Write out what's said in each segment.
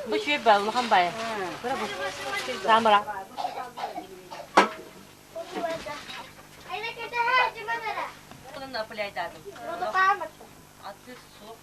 Бу үчүгэй баа, улахан баайа. Тамара. Аты суох.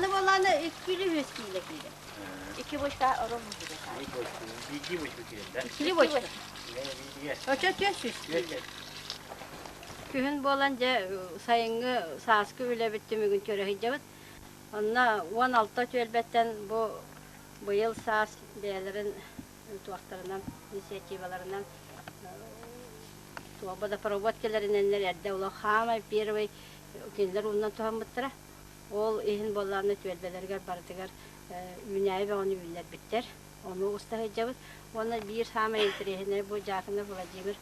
Буоллаана иккили үс киилэ киирэ. Икки бочка орон Биирдии бочка киирэр да? Иккили бочка. Очо түөрт сүүс киилэ. Күһүн буолан дьэ сайыҥҥы сааскы үлэбит түмүгүн көрө сылдьабыт. Онно 16 түөлбэттэн бу быйыл саас бэйэлэрин туохтарынан, инициативаларынан туох водопровод кэлэринэннэр эрдэ олох хаамай первый кинилэр уунан туһаммыттара. Ол иһин буоллаҕына түөлбэлэригэр барытыгар үүнээйи бөҕөнү үүннэрбиттэр. Ону уста сылдьабыт. Уонна биир саамай интэриэһинэй бу Дьяконов Владимир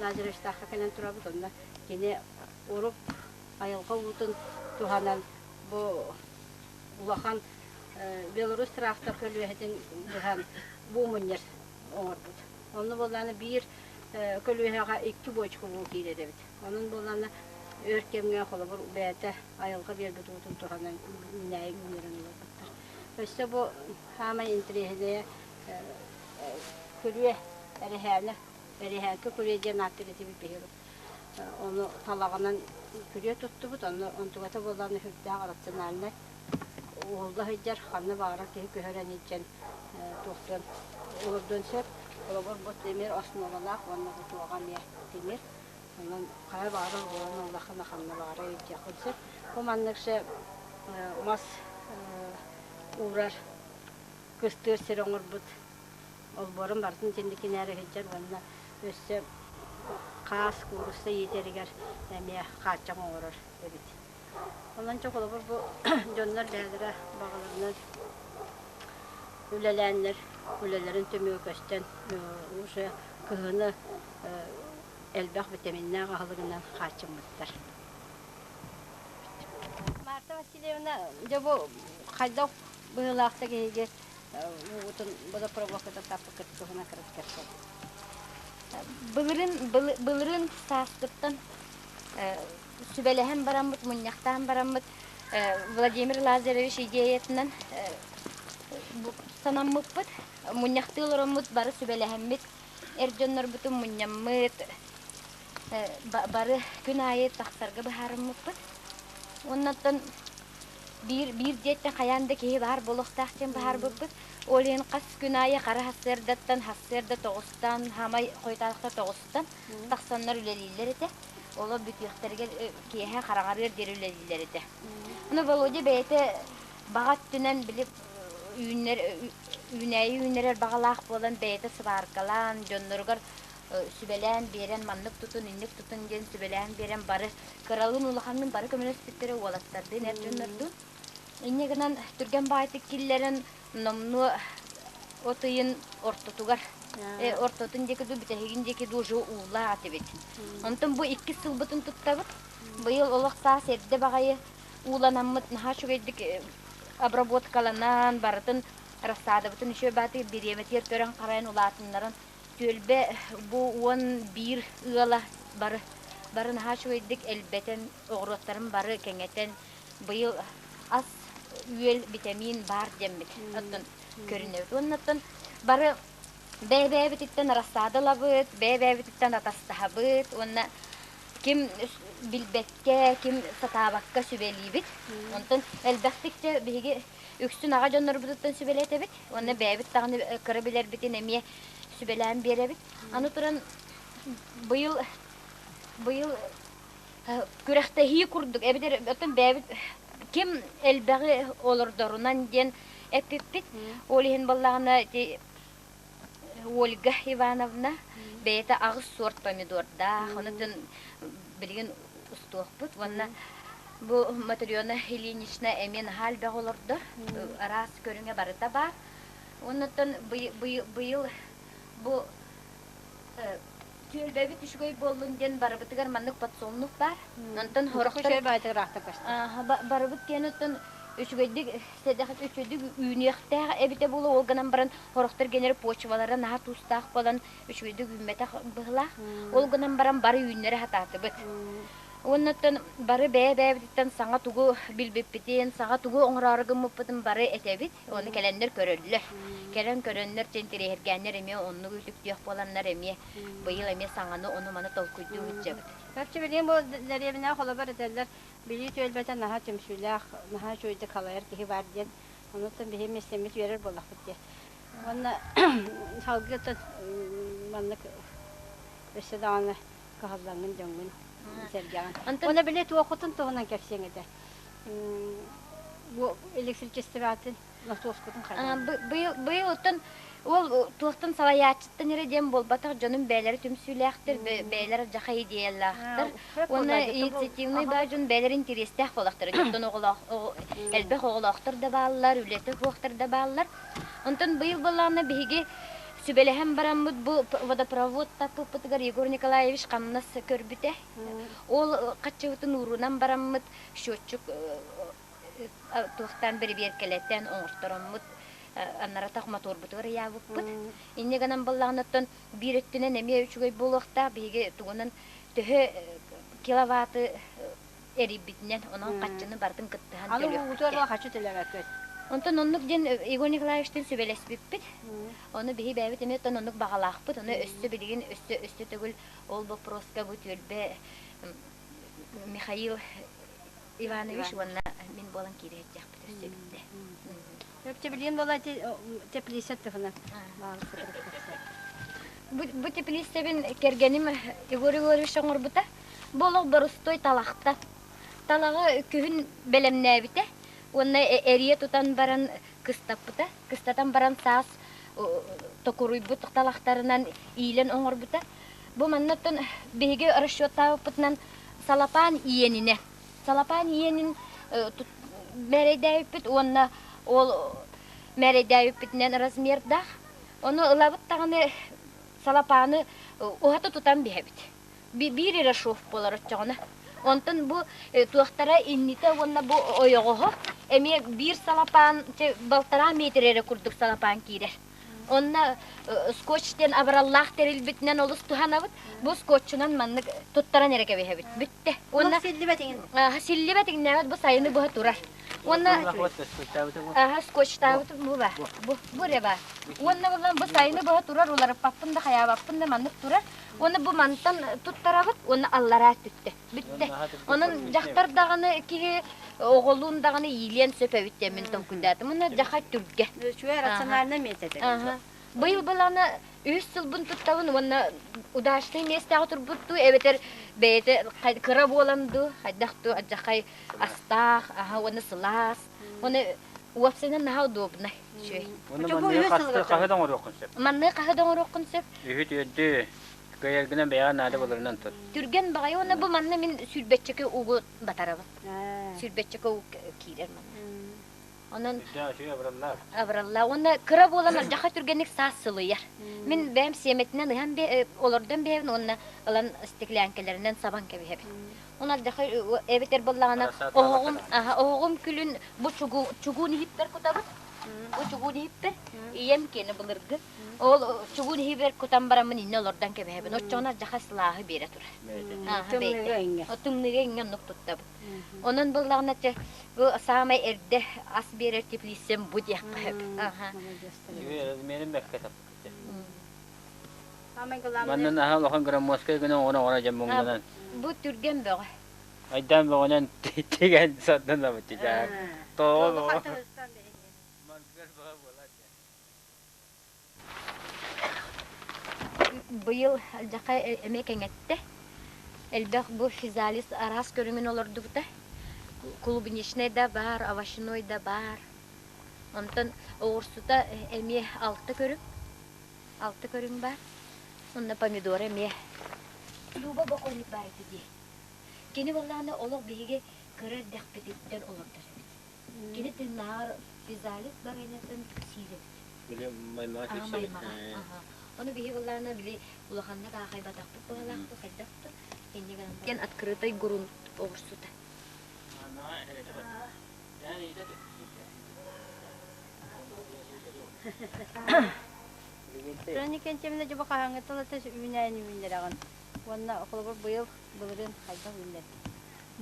Лазаревичтаахха кэлэн турабыт. Онно кини урук айылҕа уутун туһанан бу улахан Беларусь трактор көлүөһэтин быһан бу мунньар оҥорбут. Онно буоллаҕына биир көлүөһэҕэ икки буочука уу киирэр эбит. Онон буоллаҕына өр кэмҥэ холобур бэйэтэ айылҕа биэрбит уутун туһанан үүнээйи үүннэрэн олорбуттар. Өссө бу саамай интэриэһинэйэ күрүө эрэһээнэ эрэһээҥки күрүө диэн ааттыыр этибит биһиги. Ону талаҕынан күрүө туттубут, онно онтугата буоллаҕына сүрдээх рациональнай уһулла сылдьар, ханна баҕарар киһи көһөрөн илдьэн туохтуон олордуон сөп. Холобур, бу тимир основалаах уонна бу туоҕа эмиэ тимир. Онон хайа баҕарар ууран ыллаххына ханна баҕарар илдьиэххин сөп. Бу маннык же мас уурар кыстыыр сир оҥорбут олбуорун барытын итинникинээри сылдьар уонна өссө хаас куурусса иитэригэр эмиэ хааччах оҥорор эбит. Онон чэ холобур бу дьоннор бэйэлэрэ баҕаларынан үлэлээннэр үлэлэрин түмүгэ көстөн уже кыһыны элбэх витаминнаах аһылыгынан хааччыммыттар. Марта Васильевна, дьэ бу хайдах быһыылаахтык эһиги уутун водопроводка таппыккыт туһунан кыратык кэпсээн. Былырын былырын сааскыттан сүбэлэһэн бараммыт, мунньахтаан бараммыт Владимир Лазаревич идеятынан санаммыппыт. Мунньахтыы олороммут бары сүбэлэһэммит, эр дьоннорбутун мунньаммыт, бары күн аайы тахсарга быһаарыммыппыт. Оннуттан биир биир дьиэттэн хайаан да киһи баар буолуохтаах диэн быһаарбыппыт. Ол иһин хас күн аайы хара сарсыардаттан сарсыарда тоҕустан, хаамай хойутаатахта тоҕустан тахсаннар үлэлииллэр этэ. Олор бүтүөхтэригэр киэһэ хараҥарыар диэри үлэлииллэр этэ. Ону Володя бэйэтэ баҕа өттүнэн били үүннэр үүнээйи үүннэрэр баҕалаах буолан бэйэтэ сыбааркалаан дьонноругар сүбэлээн биэрэн маннык тутун инник тутун диэн сүбэлээн биэрэн бары кыралыын улаханныын бары көмөлөспүттэрэ уолаттардыын эр дьоннордуун инньэ гынан түргэн баайтык киллэрэн номнуо от ыйын ортотугар ортотун диэки дуу бүтэһигин диэки дуу уже уулаах этибит онтон бу иккис сылбытын туттабыт быйыл олох саас эрдэ баҕайы ууланаммыт наһаа үчүгэйдик обработкаланан барытын рассадабытын үчүгэй баатыгар бириэмэтигэр көрөн харайан улаатыннаран түөлбэ бу 11 ыала бары бары наһаа үчүгэйдик элбэтэн оҕуруоттарын бары кэҥэтэн быйыл ас үөл битэмиин баар диэммит оттон көрүнэбит уонна оттон бары бэйэ-бэйэбититтэн рассадалабыт бэйэ-бэйэбититтэн атастаһабыт уонна ким билбэккэ, ким сатаабакка сүбэлиибит. Онтон элбэхтик дьэ биһиги үксүн аҕа дьоннорбутуттан сүбэлэтэбит. Уонна бэйэбит даҕаны кыра билэрбитин эмиэ сүбэлээн биэрэбит. Аны туран быйыл быйыл күрэхтэһии курдук эбэтэр оттон бэйэбит ким элбэҕи олордорунан диэн эппиппит. Ол иһин буоллаҕына ити Ольга Ивановна бэйэтэ аҕыс суорт помидордаах, онутун билигин устуохпут. Уонна бу Матрена Ильинична эмиэ наһаа элбэх олордор, араас көрүҥэ барыта баар. Оннуттан быйыл бу түөлбэбит үчүгэй буоллун диэн барыбытыгар маннык подсолнух баар. Онтон сорохтор барыбыт диэн оттон үчүгэйдик сэдэх үчүгэйдик үүнүөхтээх эбитэ буолуо ол гынан баран сорохтор генери почвалара наһаа туустаах буолан үчүгэйдик үүммэтэх быһылаах. Ол гынан баран бары үүннэрэ сатаатыбыт. Уоннаттан бары бэйэ-бэйэбититтэн саҥа тугу билбиппитин, саҥа тугу оҥороору гыммыппытын бары этэбит. Ону кэлэннэр көрөллөр. Кэлэн көрөннөр, интэриэһиргээннэр эмиэ оннук үтүктүөх буоланнар эмиэ быйыл эмиэ саҥаны ону-маны толкуйдуу сылдьабыт. Чахчы билигин бу дэриэбинэҕэ холобур этэллэр, Билии түөлбэтэ наһаа түмсүүлээх, наһаа үчүгэйдик халайар киһи баар диэн. Онуттан биһи миэстэммит үөрэр буоллахпыт диэн. Уонна салгыы маннык өссө даҕаны кыһаллаҥҥын дьоҥҥун сэргэҕин. Уонна били туоххутун туһунан кэпсиэҥ этэ. Бу электричествоатын носуоскутун хайдах? Быйыл быйыл оттон ол туохтан салайааччыттан эрэ диэн буолбатах дьонум бэйэлэрэ түмсүүлээхтэр, бэйэлэрэ дьаха идеялаахтар уонна инициативный баа дьон бэйэлэрэ интэриэстээх буолахтар. Дьонтон оҕолоох элбэх оҕолоохтор да бааллар, үлэтэ суохтар да бааллар. Онтон быйыл буоллаҕына биһиги сүбэлэһэн бараммыт бу водопровод таппыппытыгар Егор Николаевич хамнас көрбүтэ. Ол хаччыбытын уурунан бараммыт счетчик туохтаан бэрэбиэркэлэтэн оҥортороммут аннаратах моторбутугар ыйаабыппыт. Инньэ гынан буоллаҕына биир өттүнэн эмиэ үчүгэй буолуохтаах биһиги тугунан төһө киловаты эрийбитинэн онон хаччыны барытын кыттыһан Аны уутугар хаччы төлөөбөккүт. Онтон оннук диэн Егор Николаевичтыын сүбэлэспиппит. Ону биһи бэйэбит эмиэ оттон оннук баҕалаахпыт. Ону өссө билигин өссө өссө төгүл ол боппуруоска бу түөлбэ Михаил Иванович уонна мин буолан киирэ сылдьыахпыт өссө биирдэ. Өптө билигин буола теплица туһунан. Бу теплицэбин кэргэним Егор Егорович оҥорбута. Бу олох борустуой талахта. Талаҕы күһүн бэлэмнээбитэ уонна эрийэ тутан баран кыстаппыта. Кыстатан баран саас токуруйбут талахтарынан иилэн оҥорбута. Бу маннаттан биһиги расчеттаабыппытынан салапаан иэнинэ. Салапаан иэнин мээрэйдээбиппит уонна ол мээрэйдээбиппитинэн размердаах. Ону ылабыт даҕаны салапааны уһата тутан биһэбит. Биир эрэ шов буолар оччоҕуна. Онтон бу туохтара иннитэ уонна бу ойоҕоһо эмиэ биир салапаан, балтараа метр эрэ курдук салапаан киирэр. Онно скотч диэн абыраллаах тэрилбитинэн олус туһанабыт. Бу скотчунан маннык туттаран эрэ кэбиһэбит. Бүттэ. Уонна силлибэт иҥин. Силлибэт иҥнээбэт бу сайыны быһа турар. Уонна скотчтаабыт бу ба. Бу бу эрэ баар. Уонна булан бу сайыны быһа турар уларыппаппын да хайаабаппын да маннык турар. Уонна бу мантан туттарабыт уонна аллараа түттэ. Бүттэ. Онон дьахтар даҕаны киһи оҕолуун даҕаны иилиэн сөп эбит диэн мин толкуйдаатым. Уонна дьаха түргэ. Үчүгэй рациональный метод. Быйыл былаана үһүс сылбын туттабын уонна удачный миэстэҕэ турбуттуу эбэтэр бэйэтэ кыра буолан дуу, хайдах дуу адьахай астаах, аха уонна сылаас. Уонна уопсайынан наһаа удобнай. Үчүгэй. Уонна манныгы хаһы да оҥоруоххун сөп. Манныгы хаһы да оҥоруоххун сөп. Үһү түөрдү кыайаргынан бэйэҕэ наада боларынан тут. Түргэн баҕайы уонна бу манна мин сүүрбэччэки угу батарабын. Сүүрбэччэки ук киирэр манна. Онон абыраллаах. Абыраллаах. Уонна кыра буолан алдьархай түргэнник саас сылыйар. Мин бэйэм сиэмэтинэн ыһан олордон бэйэбин уонна ылан стеклянкэлэринэн сабан кэбиһэбин. Онон алдьархай эбэтэр буоллаҕына оһоҕум оһоҕум күлүн бу чугуун иһиппэр кутабын. Бу чугуун иһиппэр ийэм киэнэ былыргы. Ол чугуун иһибэр кутан бараммын иннэ олордон кэбиһэбин. Оччоҕуна алдьархай сылааһы биэрэ турар. Тымныыга иҥҥэ. Тымныыга иҥҥэ оннук туттабын. Онон буоллаҕына чэ бу саамай эрдэ ас биэрэр теплицэм бу диэххэ сөп. Размерин бэркэ таппыт. Манна наһаа улахан громоздкай гына оҥоро-оҥоро дьон муҥнанан. Бу түргэн бөҕө. Айдаан бөҕөнөн тигэн сордонобут дьаа. Тоҕо бөҕө. Быйыл алдьархай эмиэ кэҥэттэ. Элбэх бу физалис араас көрүҥүн олордубута. Клубничнай да баар, овощной да баар. Онтон оҕурсута эмиэ алта көрүҥ. Алта көрүҥ баар. Онно помидор эмиэ. Люба бокуонньук баар этэ дии. Кини буоллаҕына олох биһиги кыра эрдэхпититтэн олордор эбит. Кини тыыннааҕар физалис барыанньатын сиир эбит. Били маймаҕа Аа, киирсэбит. маймаҕа. Аха. Ону биһи буоллаҕына били улаханнык аахайбатахпыт быһалаахпыт хайдах да инньэ гынан диэн открытай грунт оҕурсута. Туран кэнчэминэ дьоба хаһааҥҥыттан ата үүнээн үүннэрэҕин уонна холобур быйыл былырыын хайдах үүннэрдиҥ?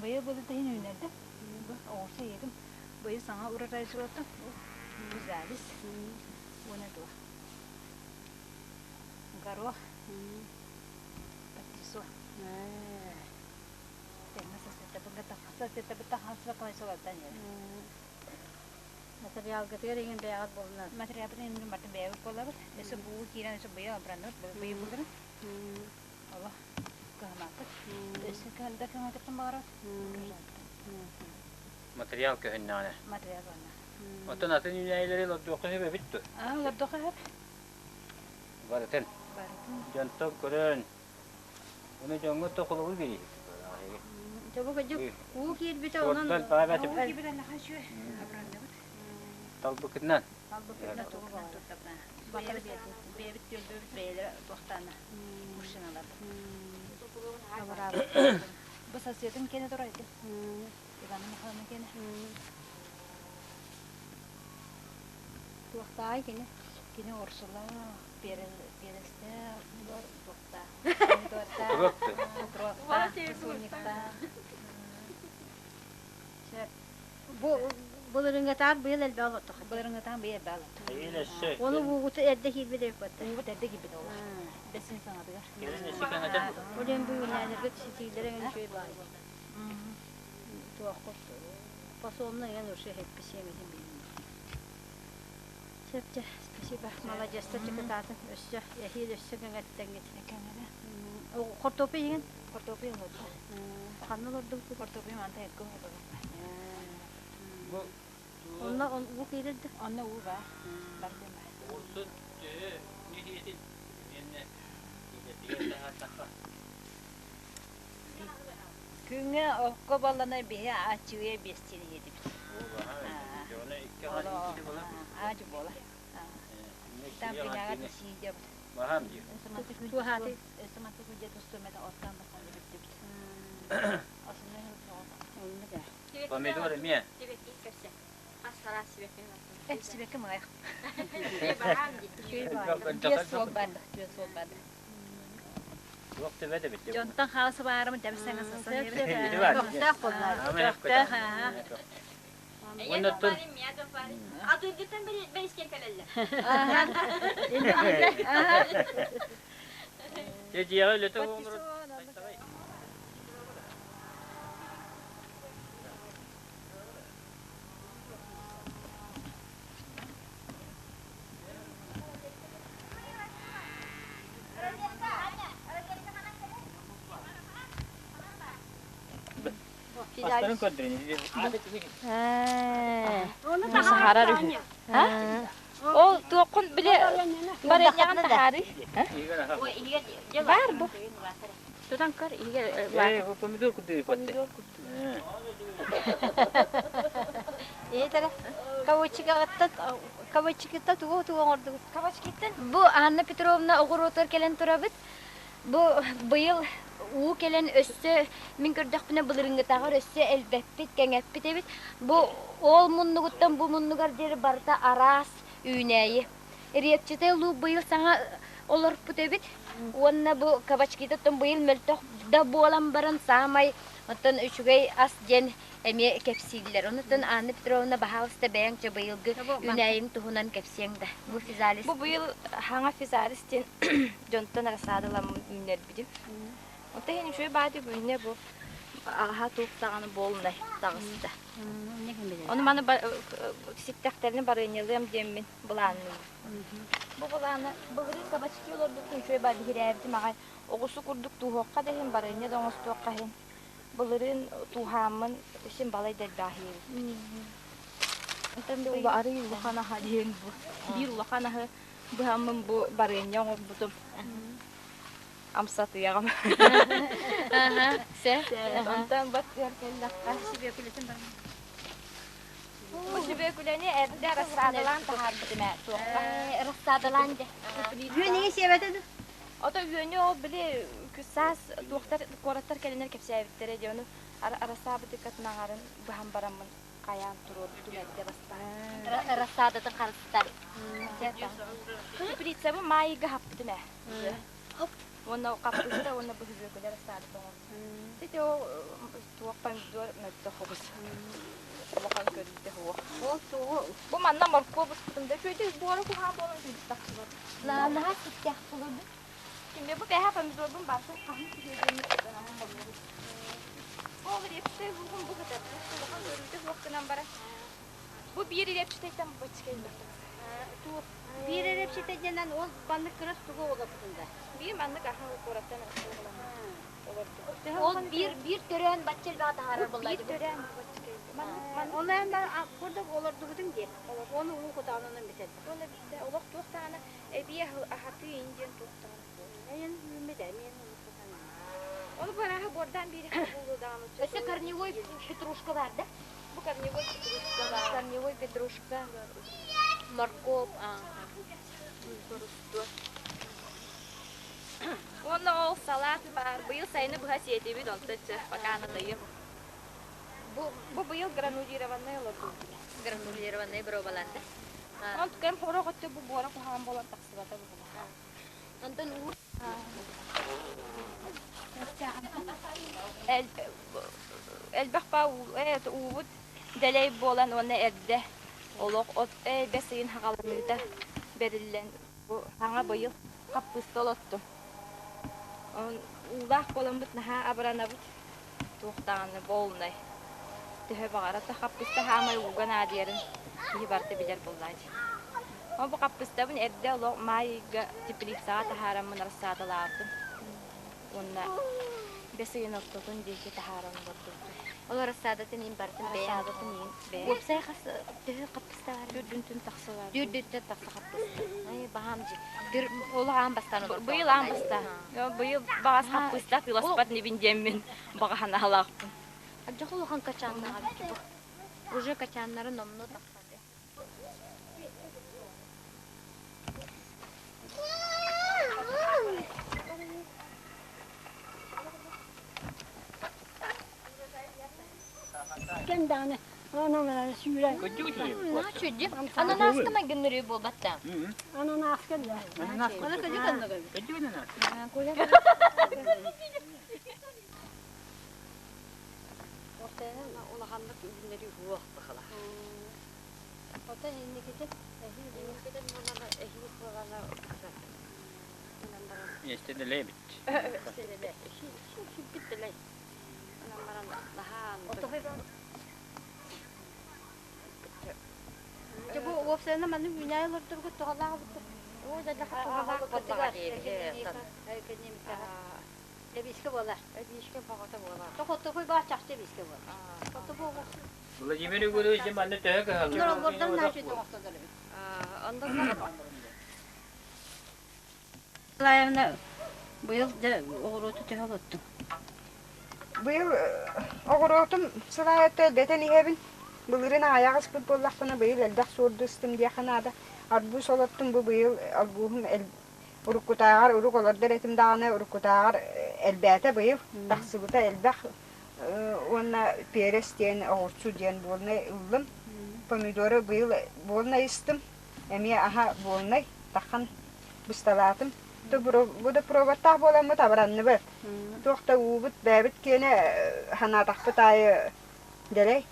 Быйыл былырыын үүннэрдим. Оҕурсу иһитим. Быйыл саҥа урожайсыбаттым. Визалис. Уонна туох. Горох. Паттисо. Материалгытыгар иҥин бэйэҕит булунар. Материалбытын иҥин бартын бэйэбит буолабыт. Өссө буу киирэн өссө быйыл абыранныбыт, быйыл булдурун. Олох кыһамааппыт. Өссө да кыһаматыктан баҕарабыт. Материал көһүннэҕинэ. Материал уонна. Оттон атын үүнээйилэри олордуохха сөп эбит дуо? Аа, олордуохха сөп. Барытын. Барытын. Дьонтон көрөн, Ону дьоҥҥо то холобур биэрии. Дьэ бу кырдьык уу киирбитэ онон Уу киирбитэ наха үчүгэй. Абыранныбыт. Талбыкытынан. Талбыкытынан тугунан туттабына. Бэйэбит бэйэбит түөлбэбит бэйэлэрэ туохтаана мужчиналарбыт. Бу соседын кэнэ турар ити. Ивана Михайловна кэнэ. Туохтаай кини? Кини Урсула Пересте туохтаах. Бу былырыҥҥытаар быйыл элбэх олордох. Былырыҥҥытаан быйыл элбэх олордох. Ону уугуту эрдэ киирбит эбит Уубут эрдэ киирбит ол. Бэсин саҥатыгар. Ол бу үүнээнэргэ ситиилэрэ эҥин үчүгэй баай. Туоххут посолна эҥин уже хэпписиэмэтин билиннэ. Сөп дьэ, спасибо. Маладьыастар дьыкытаатын өссө эһиил өссө кэҥэттэҥҥит. Кэҥэрэ. Хортуоппуй иһин? Хортуоппуй олордо. Ханна олордубут? Хортуоппуй манта эргэ олордубут. Онно уу киирэр да? Онно уу баар. Бардым баар. Оҕурсун төһө нэһиэтин эмиэннэ киилэтигэр таһаардахха. Күҥҥэ окко баллана биһи аччыгыйа биэстиин иһиэтибит. Аадьы буола. Там күнэҕэ сиидебит. Баһаам дии. Туохааты? Өссө күнде тустумета оттан басан бүттүбүт. Помидор эмиэ. Сибэкки маҕайах. Биэс суол барды, түөрт суол барды. Туох төбө да бит. Дьонтон хаалсы баарым дэмсэҥэ сасан Көхтөөх буоллар. Көхтөөх, аа. Оннуттан Атыргыттан бэрискэ кэлэллэр. Дьэ дьиэҕэ үлэтэ олорор. Астарын көрдөрүн. Саһарар үһү. Ол туоххун били барыанньаҕын таһаарый. Бар бу. Тутан көр, иһигэр Ээ, помидор курдук Помидор курдук. Иһитэрэ кавычкаҕыттан кавычкиттан тугу тугу оҥордугут? Кавычкиттан Бу Анна Петровна оҕуруотугар кэлэн турабыт. Бу быйыл уу кэлэн өссө мин көрдөхпүнэ былырыҥҥытааҕар өссө элбэппит, кэҥэппит эбит. Бу ол муннугуттан бу муннугар диэри барыта араас үүнээйи. Репчатый луук быйыл саҥа олорпут эбит. Уонна бу кабачкитыттан быйыл мөлтөх да буолан баран саамай оттон үчүгэй ас диэн эмиэ кэпсииллэр. Онуттан Анна Петровна баһаалыста бэйэҥ чэ быйылгы үүнээйиҥ туһунан кэпсиэҥ да. Бу физалис. Бу быйыл хаҥа физалис диэн дьонтон рассадаламмын үүннэрбитим. Онто иһин үчүгэй баатык үүннэ бу аҕаһа туох даҕаны буолунай таҕыста. Ону маны ситтэхтэринэ барыанньалыам диэммин былаанныыбын. Бу былааны былырыын кабачки олорбуппун үчүгэй баа биһирээбитим аҕай оҕусу курдук тууһуохха да иһин барыанньа да оҥостуохха иһин былырыын тууһааммын син балай да элбэх иһиэбиппит. Арый улахан аһа диэн бу. Биир улахан аһы Быһаммын бу барыанньа оҥорбутум. Амсатыйаҕым. Сэ. Онтон баттыгар кэллэххэ. Сүбүөкүлэтин баран. Бу сүбүөкүлэни эрдэ рассадалаан таһаарбытым ээ туохха. Рассадалаан дьэ. Үөнүгү сиэбэтэ ду? Ото үөнү ол били саас туохтар куораттар кэлинэр кэпсээбиттэрэ дии ону арассаабытыккатын аҥарын быһан бараммын хайаан туруорбутум эрдэ бастаан. Рассадатын харыстар. Теплицабын маайыга хаппытым ээ. Уонна хаппыста уонна быһыгыакылар рассадата оҥорбутум. Ити ол туох помидор мөлтөх оҕус. Улахан көрүүтэ суох. Ол тугу Бу манна моркуо буспутум да үчүгэйдик буора куһаҕан буолан үчүгэйдик тахсыбат. Наһаа ситтэх булурдум. Кимме бу бэһэ помидорбун барытын хаһан түһүөдүөммүт Ол репчтэй луугум бу сытар. Улахан көрүүтэ суох гынан баран. Бу биир репчтэйтэн бачча элбэх Туох биир репчтэй диэнэн ол маннык кырас тугу олорбутун да? Биир маннык ахан куораттан Ол биир биир төрөөн бачча элбэҕи таһаарар буолла Биир төрөөн бачча Маннык Ол эн курдук олордубутуҥ дии. Ону уу кутаанынан бүтэр. Уонна бүтэ олох туох даҕаны эбии аһатыы ин диэн туох даҕаны. Эйэн үүммүт эмиэн Ону барааһы буордаан биэриэххэ буолуо даҕаны. Өссө корневой петрушка бар да? Бу корневой петрушка бар. Корневой петрушка. Морковь. Уонна ол салат баар. Быйыл сайыны быһа сиэтибит, онтон чэ, пока анатайым. Бу, бу быйыл гранулированный олордум. Гранулированный боруобаланды. Он кэм хорох өттө бу буора куһаҕан буолан тахсыбата быһыылаах. Онтон уу Элбэх баа уубут дэлэй буолан уонна эрдэ олох от бэс ыйын хаҕаланыыта бэриллэн бу саҥа быйыл хаппыыста олоттум. Уулаах буоламмыт наһаа абыранабыт. Туох даҕаны буолунай. Төһө баҕарар да хаппыыста хаамай ууга наадыйарын киһи барыта билэр буоллаа дии. Ол бу хаппыыстабын эрдэ олох маай ыйга теплицаҕа таһаараммын рассадалаабытым. Уонна бэс ыйын ортотун диэки таһааран олордубутум. Ол рассадатын иин барытын бэйэҥ. Рассадатын иин бэйэм. Уопсай хас төһө хаппыста бар? Төрдүнтүн тахсалаабытым. Төрдүттэн тахса хаппыста. Ай баһаам дьи. Тыр ол аан бастаан олордо. Быйыл аан бастаан. Быйыл баҕас хаппыста атыыласпат нибин диэммин баҕа санаалаахпын. Дьох улахан качааннаах эбит бу. Уже качааннары номнуо тахсады. Кэм даҕаны ананас сүүрэн. Чүддү. Ананаска майгыннырыы буолбатта. Ананаска да. Ананаска. Кыдьык ананас. Ортайынан улаханнык үүннэрии суох бахала. Оттон инникитин Инникитин буолана эһиил буолана Миэстэ дэлэй эбит. Сиппит дэлэй. Онон баран наһаа Дьэ бу уопсайынан маннык үүнээйи олордоргут туһалаах эбит. Оо, дьэ туһалаах буоллаҕа диэбит. Эбиискэ буолар. Эбиискэ бөҕөтө буолар. Тохотокуй баа чахчы эбиискэ буолар. Хоту Владимир Егорович манна төһө кыһаллар? Олордон наачыйды оҥостолор эбит. Николаевна, быйыл дьэ оҕуруоту төһө олоттуҥ? Быйыл оҕуруотум сылаайата элбэтэн иһэбин. Былырыын аҕыйах ыспыт буоллахпына, быйыл элбэх суорду ыстым диэххэ наада. Арбуз олоттум, бу быйыл арбуһум уруккутааҕар урук олордор этим даҕаны, уруккутааҕар элбээтэ быйыл. Тахсыбыта элбэх уонна перец диэн, оҕурсу диэн буолунай ыллым. Помидору быйыл буолунай ыстым. Эмиэ аһа буолунай, таххан бысталаатым. Бу да пробаттаах буоламмыт абыранныбыт. Туох да уубут бэйэбит киэнэ санаатахпыт аайы дэлэй.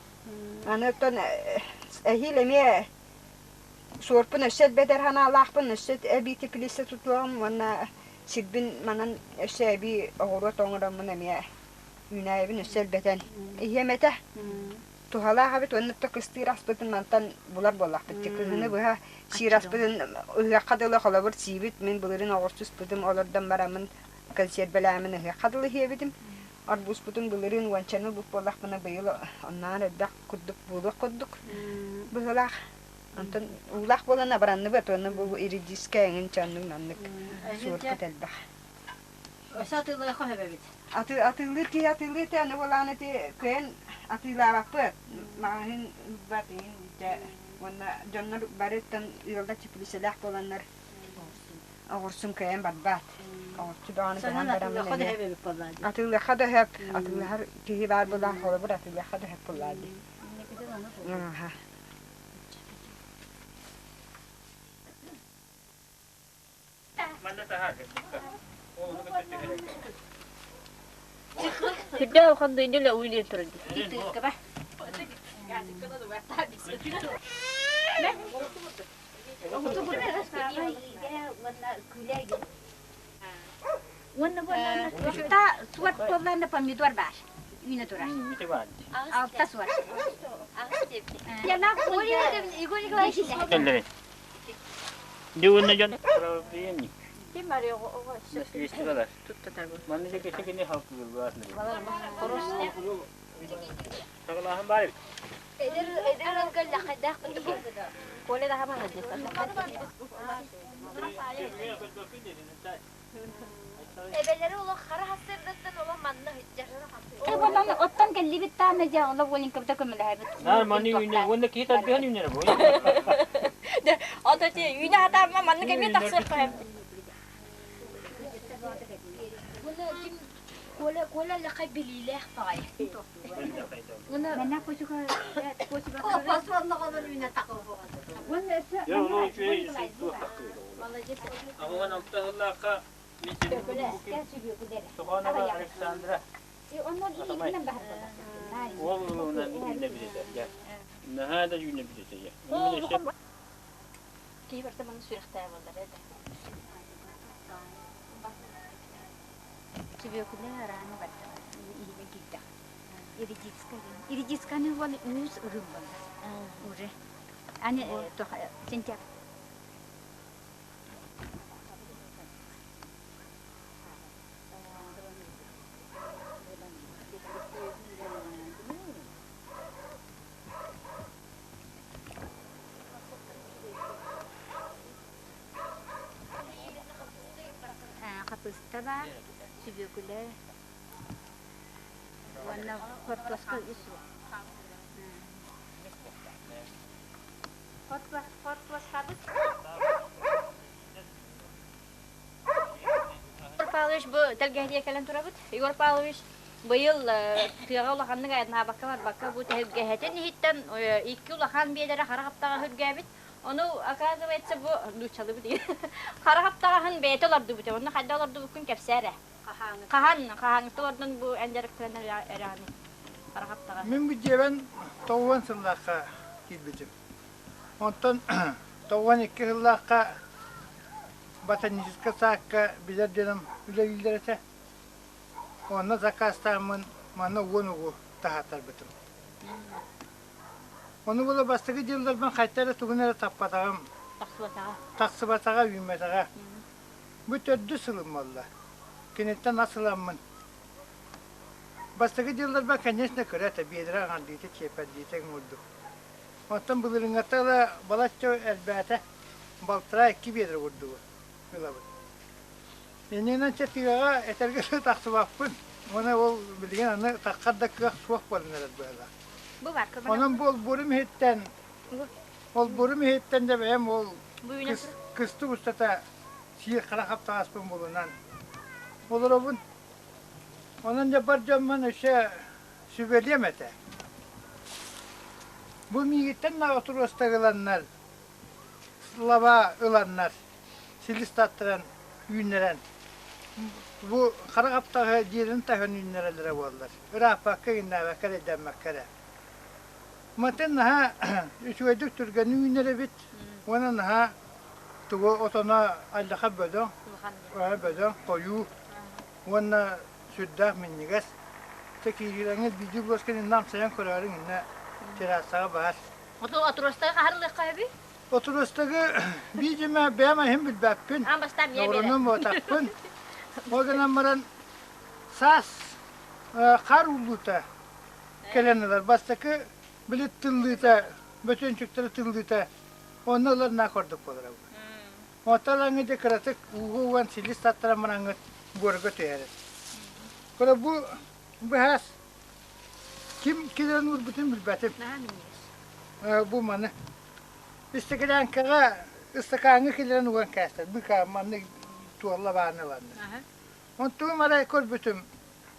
Аны оттон эһиил эмиэ суорпун өссө элбэтэр санаалаахпын, өссө эбии теплица тутуоҕум уонна сирбин манан өссө эбии оҕуруот оҥороммун эмиэ үүнээйибин өссө элбэтэн иһиэм этэ. Туһалаах эбит уонна то кыстыыр аспытын мантан булар буоллахпыт. Кыһыны быһа сиир аспытын ыһыахха дылы холобур сиибит. Мин былырыын оҕурсуспутум олордон бараммын консервэлээмин ыһыахха дылы иһиэбитим. Арбузпутун былырыын уончаны ылбыт буоллахпына быйыл оннооҕор элбэх курдук буолуох курдук быһыылаах. Онтон уулаах буолан абыранныбыт уонна бу иридиискэ эҥин чаннык маннык суорпут элбэх. Өссө атыылыахха сөп эбит. Атыылыыр киһи атыылыыр этэ, аны буолаан ити кыайан атыылаабаппыт. Маҕаһыын ылбат иһин дьэ уонна дьоннор барыттан ыаллар теплицэлээх буоланнар оҕурсун кыайан барбат. Оҕурсу бөҕөнү быһан бараммын эмиэ атыылыахха да сөп. Атыылаһар киһи баар буолан холобур атыылыахха да сөп буоллаа дии. Аха. Сүрдээх улахан дыйдыла уйлен турар. Уонна буоллаана суорт буоллаана помидор баар. Үүнэ турар. Алта суорт. Егор Николаевич. Дьуунна дьон правоприемник. Наследстволар. Манна дьэ кини халкылыыллар. Саҕалааһын баар эбит. Эдэр эдэр ыалга лэхэдээх Коля даха маладьыас. Эбэлэри олох хара хастырдаттан олох манна сылдьар. Онон оттон кэллибит таана дьэ олох Оленькабыта көмөлөһөбүт. Наар маны үүнэ уонна киһи тарбыһан үүнэр бу. Ото ти үүнэ хатаама маннык эмиэ тахсыах көһөм. Буну ким Коля Коля лэхэ билиилээх баҕайы. Мэнэ кочука Аҕыһан алта сыллаахха Суханова Александра уол ылынан үүнэ билетэ. Наһаа да үүнэ билетэ. Киһи барыта манна сүрэхтээх буоллар этэ. Сүбүөкүлэ арааны барда иһинэ киирдэх. Иридицкая. Иридицканы уон үс ыһым буолла. Уже. Аны сентябрь. Хапыста баар, сүбүөкүлэ уонна хортуоска үс Хортуоскабыт. Егор Павлович бу тэлгэһэтигэр кэлэн турабыт. Егор Павлович быйыл тыаҕа улаханнык айаннаабакка барбакка бу тэлгэһэтин иһиттэн икки улахан биэлэрэ хара хаптаҕа үргээбит. Ону, оказывается, бу нууччалыы диэн хара хаптаҕаһын бэйэтэ олордубут. Онно хайдах олордубуккун кэпсээ эрэ. Хаһан хаһааҥҥыта олордун бу эн дьарыктанар эрэҕиний? Хара хаптаҕа. Мин бу дьиэбэн тоҕуон сыллаахха киирбитим. Онтон 92 сыллаахха ботаническай саакка билэр дьонум үлэлииллэр этэ. Онно заказтааммын манна уон угу таһааттарбытым. Ону була бастакы дьылларбын хайта эрэ тугун эрэ таппатаҕым. Тахсыбатаҕа. Тахсыбатаҕа, үүммэтэҕэ. Бу төрдүс сылым буолла. Киниттэн ас ыламмын. Бастакы дьылларбар, конечно, кыра этэ, биэдэрэ аҥардыыта, чиэппэрдиитэ курдук. Оттон былырыыҥҥыта ыла балачча элбээтэ, балтараа икки биэдэрэ курдугу ылабыт. Иннинэн чэ тыаҕа этэргэ дылы тахсыбаппын. Уонна ол билигин аны таххар да кыах суох буолан эрэр быһыылаах. Бу бар Онон бу олбуорум иһиттэн олбуорум иһиттэн дьэ бэйэм ол кыстык устата сиир хара хаптаҕаспын булунан олоробун. Онон дьэ бар дьоммун өссө сүбэлиэм этэ. Бу миигиттэн да отуруостар ыланнар, слова ыланнар, силис таттаран үүннэрэн, бу хара хаптаҕы дьиэлэрин таһын үүннэрэллэрэ буоллар, ырааппакка, иҥнээбэккэ, эрэйдэммэккэ эрэ. Мантан наһаа үчүгэйдик түргэнник үүнэр эбит уонна наһаа тугу отоно алдьархай бөдөҥ, бөдөҥ, хойуу уонна сүрдээх минньигэс. Чэ киириилэҥҥит биирдии буосканы иннэ амсайан көрөөрүҥ иннэ террасаҕа баар. Отуруостагы хаһарылыахха сөбүй? Отуруостагы биидьимэ бэйэм иһин билбэппин. Аан бастаан миэ Оҕуруонан буотахпын. Ол гынан баран саас хаар ууллуута кэлэн ылар. Бастакы били тыллыыта, бөтүөнчүктэрэ тыллыыта. Онно ылар наа курдук буолара. Оттон ылаҥҥыт дьэ кыратык ууга уган силис таттаран бараҥҥыт буорга түһэрэр. Кола бу быһаас ким килэн уурбутун билбэтим. Бу маны Истэкилээҥкэҕэ ыстакааҥҥа киллэрэн уган кээстэр. Быка маннык туолла бааны ыланна. Онтугум арай көрбүтүм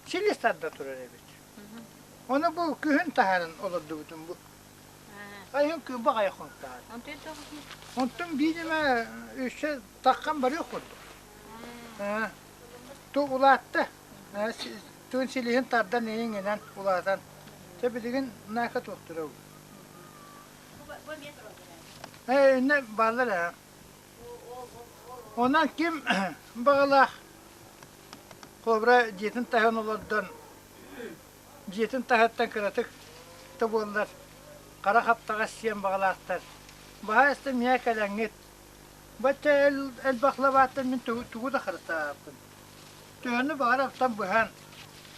силис тарда турар эбит. Ону бу күһүн таһааран олордубутум бу. Айын күн баҕайы хонтаар. Онтун биир эмэ үсэ таххан барыах курдук. Ту улаатта. Туун силиһин тардан иҥинэн улаатан. Тэ билигин нака туохтура. Ээ, иннэ бааллар ээ. Онон ким баҕалаах Кобра дьиэтин таһын олордон, дьиэтин таһыттан кыратык да буоллар хара хаптаҕас сиэн баҕалаахтар. Баһаайыста миэхэ кэлэҥҥит, бачча элбэх лабааттан мин тугу да харыстаабаппын. Төһөнү баҕарабтан быһан,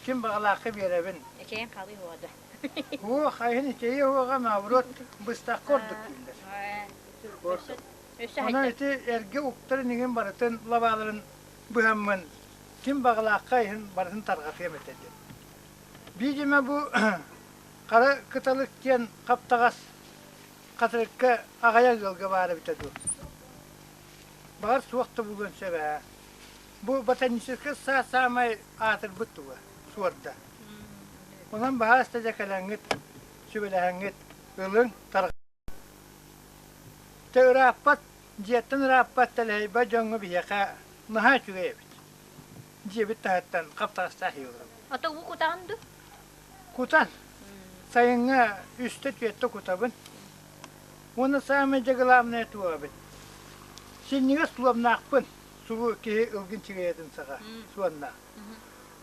ким баҕалаахха биэрэбин. Эчэйэн хаалыы уода. Уох, айын ичэйи уоҕа наоборот быстахха ордук дииллэр. Онон ити эргэ уктарын иҥин барытын лабааларын быһаммын ким баҕалаахха иһин барытын тарҕатыам этэ диэн. Видимо бу хара кыталык диэн хаптаҕас хатырыкка аҕыйах ыалга баар эбитэ дуу. Баҕар суох да буолуон сөп ээ. Бу ботаническай саа саамай аатырбыт туга, суорда. Онон баһаас да дьэ кэлэҥҥит, сүбэлэһэҥҥит ылыҥ, тарҕатыҥ. Тэ ырааппат, дьиэттэн ырааппат тэлэһийбэт дьоҥҥо биһиэхэ наһаа үчүгэй эбит. Дьиэбит таһыттан хаптаҕастаах иһи олоробут. Ото уу кутаҕын дуу? Кутан. Сайыҥҥа үстэ-түөртэ кутабын. Уонна саамай дьэ главное туох эбит? Синньигэс туомнаахпын, субу киһи ылгын чигэйэтин саҕа суоннаах.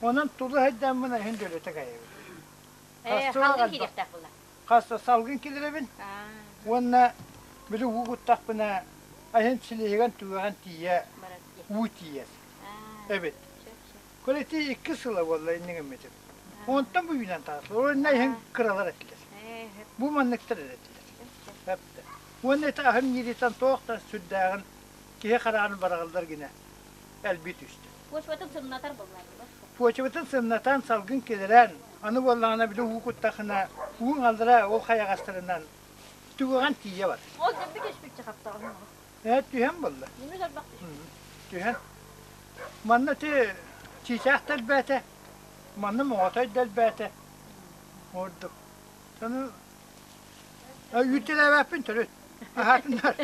Онон тула сылдьаммын эһин дөлөтө кайабын. Ээ, халгын киириэхтээх буолла. Хас салгын киллэрэбин уонна били уу куттахпына айан силиһигэн түгэҕин тиийэ уу тиийэр эбит. Көр ити икки сыла буолла иннигиммитим. Онтон бу үүнэн таҕыстылар. Уонна иһин кыралар этилэр. Бу манныктар эрэ этилэр. Эптэ. Уонна ити аһым ньириттэн туох да сүрдээҕин киһи хараҕын бараҕаллар гинэ элбии түстэ. Почватын сымнатар буолла. Почватын сымнатан салгын киллэрэн, аны буоллаҕына били уу куттахына ууҥ аллара ол хайаҕастарынан түгэҕин тиийэ бар. Ол дьэбби түспүччэ хаптаҕын. Ээ түһэн буолла. Түһэн. Манна ти чыычаах да элбээтэ, манна моҕотой да элбээтэ. Ордук. Сону үүттэлээбэппин төрүт. Аһаатыннар.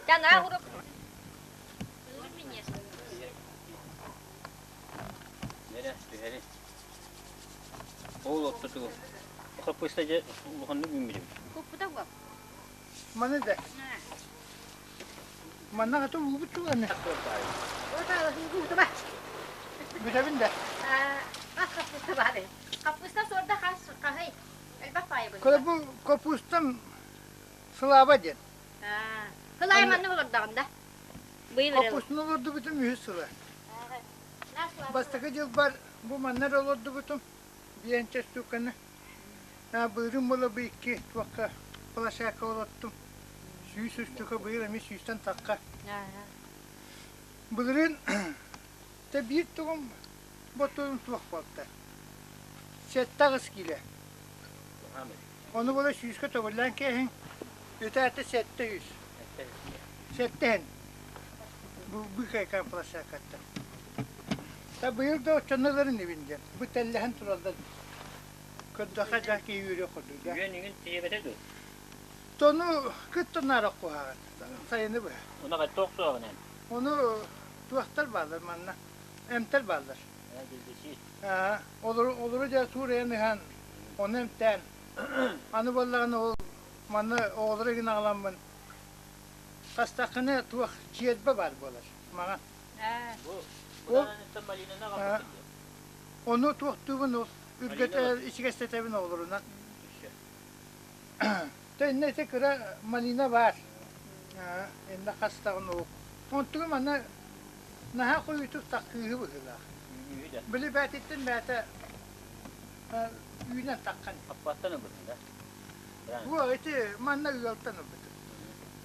Тана урук. Нэрэ, түһэри. Ол оттотугу. Хаппыста дьэ улаханнык үүммүтүм. Куппута угап. Маны да. Манна хата уубут чуганы. Бүтэбин да. Хаппыста баар. Хаппыста суорда хас хаһый? Элбэх паайы Кола бу капустам сылаба диэн. Кылай маннык олордоҕун да. Быйыл эрэ. Капустаны олордубутум үһүс сыла. Бастакы дьылбар бу манна эрэ олордубутум. Биэнчэ штуканы. Быырым буола бу икки туохха площадка олоттум. 100 штука быйыл эмиэ сүүстэн тахха. Былырыын те биир тугум ботуум суох буолта. 7-8 киилэ. Ону буола сүүскэ төгүллээн кээһиҥ, үтээте 700. Сэттэһин. Бу быыкайкаан площадкаттан. Та быйыл да оччону ыларын ибин диэн. Бу тэллэһэн тураллар. Көрдөххө дьаа киһи үөрүөх курдук да. Үөн иҥин тиийэбэтэ дуо? Тону кытта наара куһаҕан. Сайыны быһа. Уна туох суоҕунан? Ону туохтар бааллар манна? Эмтэр бааллар. Олору, олору дьэ суурайан ыһан, ону эмтээн. Аны буоллаҕына ол манна оҕолору игин аҕаламмын хастаххына туох чиэрбэ баар буолар маҥан. Ол ону туохтуубун ол үргэтэ ичигэстэтэбин оҕолорунан. Тэннэ ити кыра малина баар. Иннэ хастаҕын ол. Онтугу манна наһаа хойутук таккыыһы быһыылаах. Били бээтиттэн бээтэ үүнэн таххан. Аппаттан ылбытын да? Бу ити манна ыалтан ылбытым.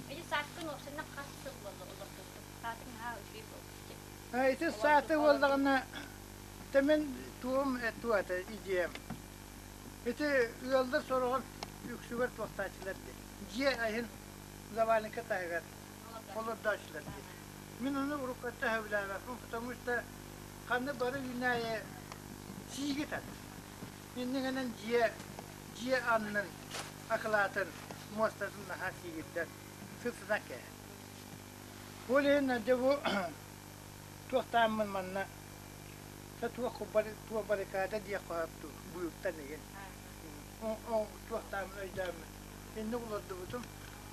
Ити сааскын уопсайынан хас сыл буолла олордубутуҥ? Саатыҥ наһаа үчүгэй буолбут дии. Ити сааты буоллаҕына, мен туом туата идеям. Ити ыаллар сороҕор үксүгэр туохтааччылар дии. Дьиэ аһын заваленка таһыгар олордооччулар дии. Мин ону уруккатта сөбүлээбэппин, потому что ханна бары үүнээйи сииги тардар. Иннигинэн дьиэ дьиэ аннын акылаатын муостатын наһаа сиигирдэр, сытынан кээһэр. Ол иһин дьэ бу туохтааммын манна туох туох баррикада диэх хоһопту быылтан игин туохтааммын өйдөөммүн инник олордубутум.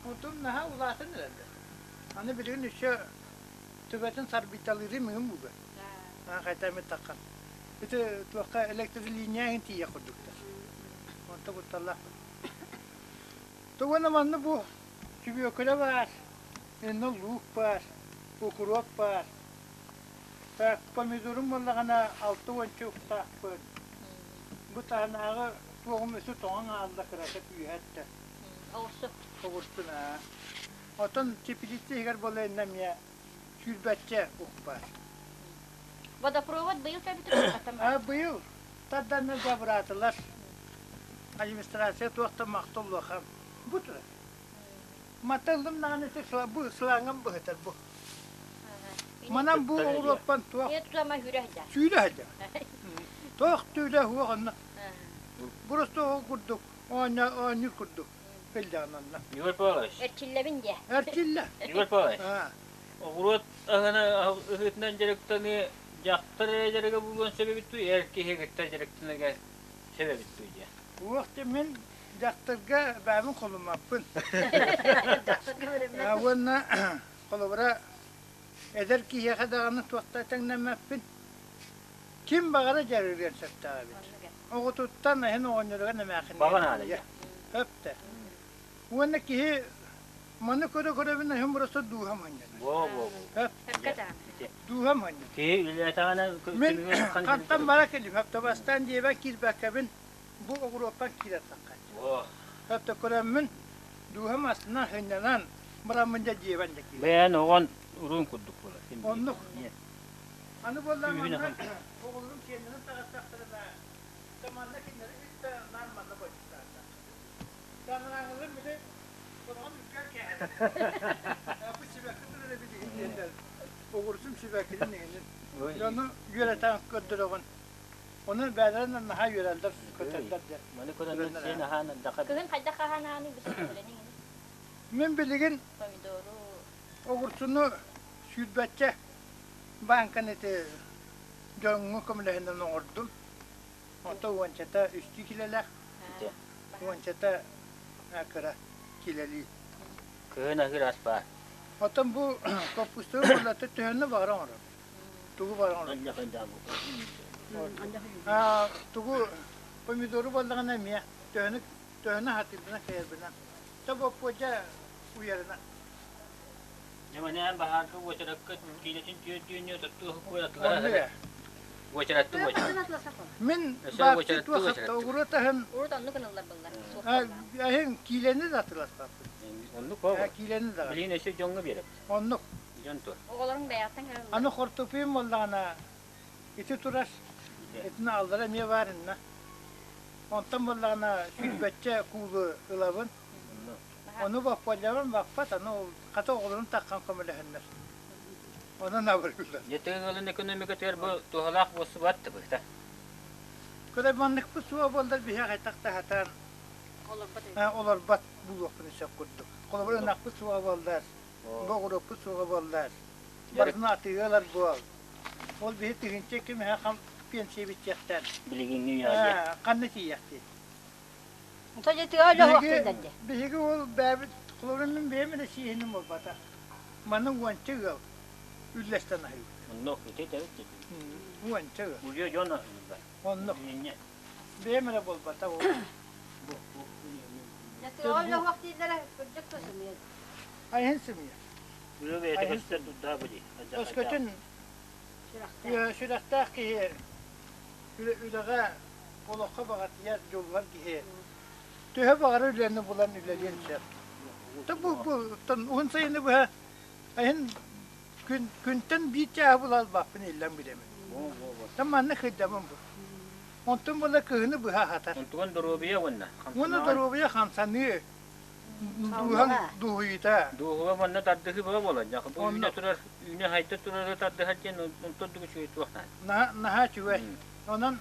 Онтум наһаа улаатан эрэллэр. Аны билигин өссө төбөтүн сарбыйталыырым иҥин буга. Хайта эмит таххан. Ити туохха электролиния иһин тиийэ курдуктар. Онто кутталлаах. Тугуна манна бу сүбүөкүлэ баар, инна луук баар, укроп баар. Так, помидорум буоллаҕына 60 уктаахпын. Бу таһынааҕы туоҕум өссө тоҥон хаалла кырата күүһэ эттэ. Оҕурсу. Оҕурсун аа. Оттон теплица иһигэр буолла инна эмиэ сүүрбэччэ ук баар. Водопровод быйыл кэлбитин куттан А быйыл тарданна дьабыраатылар. Администрация туох да махтал улахан. Бу турар. Матыллым даҕаны бу сылааҥҥам быһытар бу. Манан бу оҕуруоппан туох сүүрэ сылдьар. Туох түүлэ суох онно. Просто ол курдук оонньуур курдук сылдьаҕын онно. Егор Павлович. Эрчиллэбин диэ. Эрчиллэ. Егор Павлович. Оҕуруот аһына ыһыытынан дьарыктаныы дьахтар эрэ дьарыга буолуон сөп эбит дуу, эр киһи кытта дьарыктанарга сөп эбит дуу диэ. Уох дьэ мин дьахтарга бэйэбин холуммаппын. Уонна холобура эдэр киһиэхэ даҕаны туохта тэҥнэммэппин. Ким баҕара дьарыгырыан сөптөөх эбит. Оҕотуттан эһин оҕонньоругар эмээхинигэр Баҕа наада тиийэ. Сөп да. Уонна киһи маны көрө-көрөбүн эһин просто дууһам анньанар. Во-во-во. Сөп. Дууһам анньанар. Киһи үлэлээтэҕинэ Мин хантан бара кэлим, автобастаан дьиэбэр киирбэккэбин бу оҕуруоппар киирэр таххааччы. Өптө көрөммүн дууһам астынан сынньанан бараммын дьэ дьиэбэр дьэ киирэр. Бэйэн оҕон уруун курдук буолар. Оннук. Аны буоллаҕына манна оҕолорум сиэннэрин таҕыстахтарына манна кинилэри кытта наар манна бодьуустаатах. Таҥараҥылар били кураҕан үргэр кээһэр. Бу сибэкки турар эбит диэтэр. Оҕурсум сибэккитин иһинин. Дьону үөрэтэн көрдөрөҕүн. Ону бэйэлэрин наһаа үөрэллэр, көтөллөр дьэ. Маны көрөннөр сиэн аһаан ардахха. Кыһын хайдах хаһаан аһаный бу Мин билигин помидору оҕурсуну сүүрбэччэ бааҥканы ити дьоҥҥо көмөлөһүнэн оҥордум. Онто уончата үстүү килэлээх, уончата кыра килэлии. Кыһын аһыыр ас баар. Оттон бу капустаны буоллата төһөннө баҕара оҥорор. Тугу баҕара оҥорор. Тугу помидору буоллаҕына эмиэ төһөнү төһөнү хатыырбынан кэйэрбинэн. Та боппуодьа уйарынан. Дьэ баһаарга уочаракка киилэтин түөрдүүнү тоттуу куоратылар. Уочараттыы уочарат. Мин баапчы туохатта оҕуруот аһын Урут оннук ыныллар быллар. аһын киилэни да атыласпаппын. Оннук ол. Киилэни да. Билигин өссө дьоҥҥо биэрэбит. Оннук. Дьон тур. Оҕолоруҥ бэйэҕиттэн кэлэн Аны хортупуйум буоллаҕына ити турар. Итини аллара эмиэ баар инна. Онтон буоллаҕына сүүрбэччэ куулу ылабын. Ону боппуолларым баппат, аны хата оҕолорум таххан көмөлөһөннөр. Онон абырыыллар. Дьэ тыын экономикатыгар бу туһалаах буолсубат да быһыта. Көрө манныкпыт суох буоллар биһиэхэ хайдах да сатаан олорбот булуохпун сөп курдук. Холобур ынахпыт суоҕа буоллар, боҕуруоппут суоҕа буоллар, барытын атыыга ылар буол. Ол биһи тыһыынча ким эһэ хам пенсия бүтүөхтэн. Билигиҥҥи үйэҕэ Ханна тиийиэхтий? Биһиги ол бэйэбит холобура мин бэйэм эрэ сиэһиним буолбатах. Маны уонча ыал үллэстэн аһыыбыт. Оннук ити этэбит Уонча ыал. Улуйа дьон аһыыллар. Оннук. Бэйэм эрэ буолбатах ол. Айһын сымыйа. Үлэ бэйэтэ көстөр дурдаа били. Өскөтүн сүрэхтээх киһи үлэҕэ олоххо баҕатыйар дьуллар киһи. Төһө баҕарар үлэни булан үлэлиэн сөп. Бу бу уһун сайыны быһа айын күн күнтэн биир чааһы була албаппын иллэҥ билэмин. Там манна кыйдамын бу. Онтон була кыһыны быһа аһатар. Онтуган доруобуйа уонна Уонна доруобуйа хамсаныы дууһаҥ дуоһуйута. Дуоһуга манна тардыһыы бөҕө буолар. Бу үүнэ турар, үүнэ хайда турары тардыһар диэн онтон дугу үчүгэй туох наада. Наһаа үчүгэй. Онон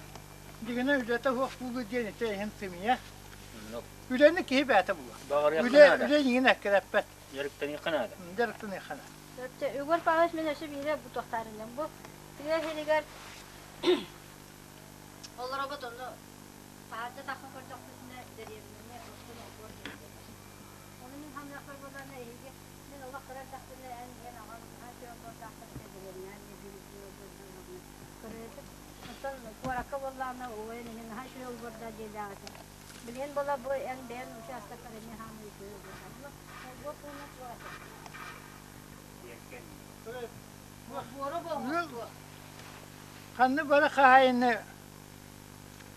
дигинэ үлэтэ суох буолуу диэн ити иһин сымыйа. Үлэни киһи бэйэтэ булар. Үлэ үлэ иҥин эккирэппэт. Дьарыктаныахха наада. Дьарыктаныахха наада. Егор Павлович мин өссө биирэ бу туохтаарынньам бу тыа сиригэр олоробут ону таһырдьа тахсан көрдөхпүтүнэ дэриэбинэни оттон олбуор диэн Ону мин саныахпар буоллаҕына эһиги мин олох кыра эрдэхпинэ эн ийэн аҕаҥ наһаа үчүгэй олбуордаахтар этэ дэриэбинэҕэ эмиэ биир үчүгэй олбуордаах көрөр Оттон куоракка буоллаҕына убайын иһин наһаа үчүгэй олбуордаах дьиэлээх этэ. Билигин буола бу эн бэйэн учаастаккар эмиэ хаамыы үчүгэй олбуордаах. Ону олбуор туһунан туох этэ? Олбуору буолуо. Ханны бары хаһаайыны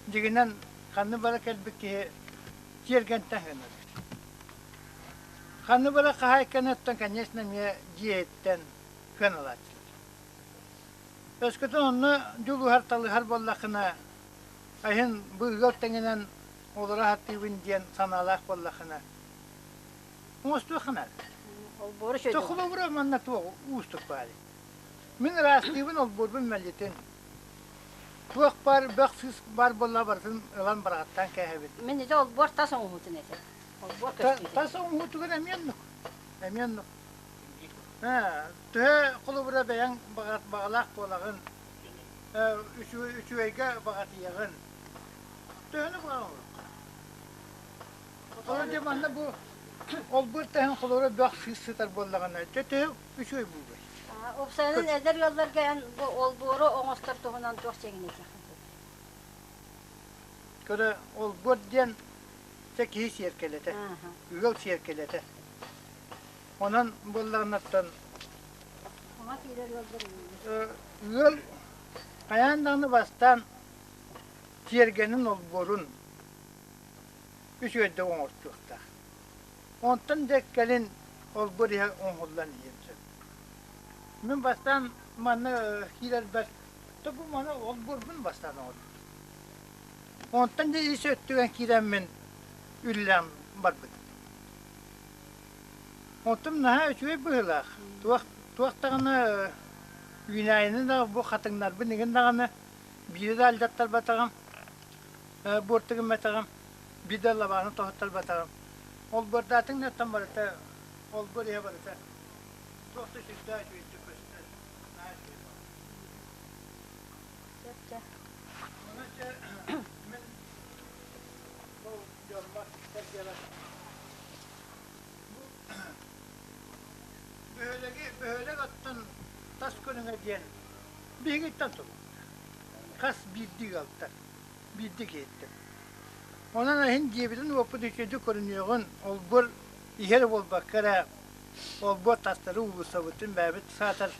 дьигинэн ханны бары кэлбит киһи тиэргэнтэн гынар. Ханны бары хаһаайканыттан, конечно, эмиэ дьиэһиттэн кыаналааччылар. Өскөтүн онно дьулуһар талыһар буоллаххына, айын бу ыал тэҥинэн олоро сатыыбын диэн санаалаах буоллаххына, оҥостуохха наада. Олбуору сөдө. Холобура манна туох уустук баарый? Мин ыраастыыбын олбуорбун мэлдьитин. Туох баар бөх сыыс баар буолла барытын ылан бараҕаттаан кээһэбин. Мин ити олбуор тас оҥоһуутун этэ. Олбуор көстүүтэ. Тас оҥоһуутугар эмиэ оннук. Эмиэ оннук. Төһө холобура бэйэҥ баҕалаах буолаҕын, үчүгэйгэ баҕатыйаҕын. Төһөнү баҕаҕын? Холобура дьэ манна бу олбуор таһын холобура бөх сыыс сытар буоллаҕына, дьэ төһө үчүгэй буолуой? Уопсайынан эдэр ыалларга эн бу олбуору оҥостор туһунан туох чэҥинэтиэххин сөп? Көрө, олбуор диэн дьэ киһи сиэркилэтэ, ыал сиэркилэтэ. Онон буоллаҕынаттан ыал хайаан даҕаны бастаан тиэргэнин олбуорун үчүгэйдик оҥортуохтаах. Онтон дьэ кэлин олбуор иһэ оҥоһуллан иһиэн сөп. Мин бастаан манна киирэрбэр бу маны олбуорбун бастаан оҥорбутум. Онтон дьэ ис өттүгэр киирэммин үллээн барбытым. Оттон наһаа үчүгэй быһыылаах. Туох туох даҕаны үүнээйини да бу хатыҥнарбын игин даҕаны биири да алдьаттарбатаҕым, буорту гымматаҕым, биир да лабааны тоһуттарбатаҕым. Олбуордаатыҥ да оттон барыта олбуор иһэ барыта туох да сүрдээх үчүгэйдик көстөр, наһаа үчүгэй буолар. Сөп чэ. Ону чэ мин бу дьоммор сэргэбэр Бөһүөлэги бөһүөлэк оттон тас көрүҥэ диэн биһигиттэн тутулуктаах. Хас биирдии ыалтан, биирдии киһиттэн. Онон иһин дьиэбитин-уоппут үчүгэйдик көрүнүөҕүн, олбуор иһэр буолбакка эрэ, олбуор тастары уулуссабытын бэйэбит саатар